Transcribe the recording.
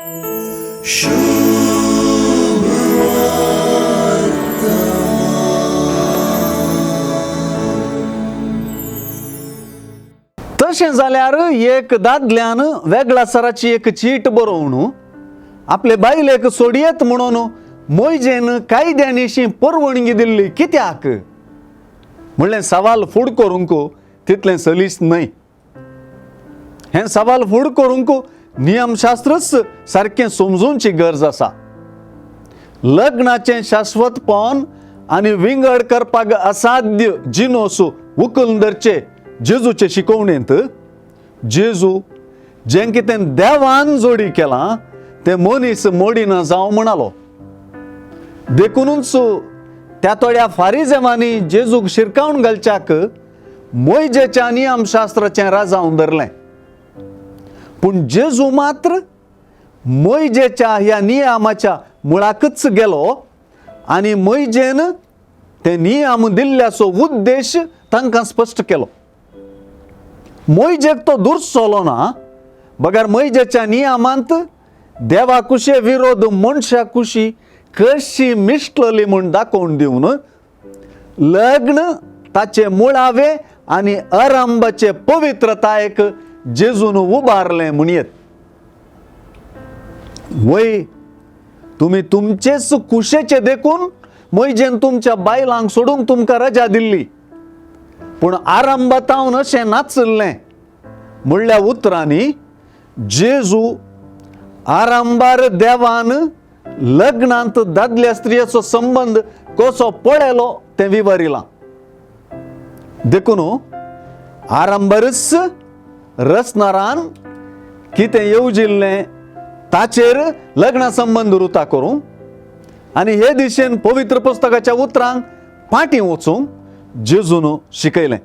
तशें जाल्यार एक दादल्यान वेगळासराची एक चीट बरोवन आपले बायलेक सोडयेत म्हणून मोयजेन कायद्यानिशी परवणगी दिल्ली कित्याक म्हणलें सवाल फूड करूंक तितलें सलीस न्हय. हें सवाल फूड करूंक नियमशास्त्रच सारकें समजूनची गरज आसा. लग्नाचें शाश्वतपण आनी विंगड करपाक असाध्य जिनोस उखलून धरचे जेजूचे शिकवणेंत जेजू जें कितें देवान जोडी केलां तें मनीस मोडिना जावं म्हणालो. देखुनूच त्या थोड्या फारिजेवांनी जेजूक शिरकावन घालच्याक मोयजेच्या नियमशास्त्राचें राजावन धरलें. पूण जेजू मात्र मोयजेच्या ह्या नियमाच्या मुळाकच गेलो आनी मोयजेन ते नियम दिल्ल्याचो उद्देश तांकां स्पश्ट केलो. मोयजेक तो दुरसलो ना, बगर मोयजेच्या नियमांत देवा कुशे विरोध मनशा कुशी कशी मिश्टली म्हूण दाखोवन दिवन लग्न ताचे मुळावे आनी आरंभाचे पवित्रतायेक जेजून उबारलें म्हणयेत. वय तुमी तुमचेच कुशेचे देखून मोयजेन तुमच्या बायलांक सोडूंक तुमकां रजा दिल्ली, पूण आरंभातावन अशें नाचल्लें म्हणल्या उतरांनी जेजू आरंभार देवान लग्नांत दादल्या स्त्रियेचो संबंद कसो पळयलो तें विवरिलां. देखून आरंभारच रचणारान कितें येवजिल्लें ताचेर लग्ना संबंद रुता करूं आनी हे दिशेन पवित्र पुस्तकाच्या उतरांक फाटीं वचूंक जेजून शिकयलें.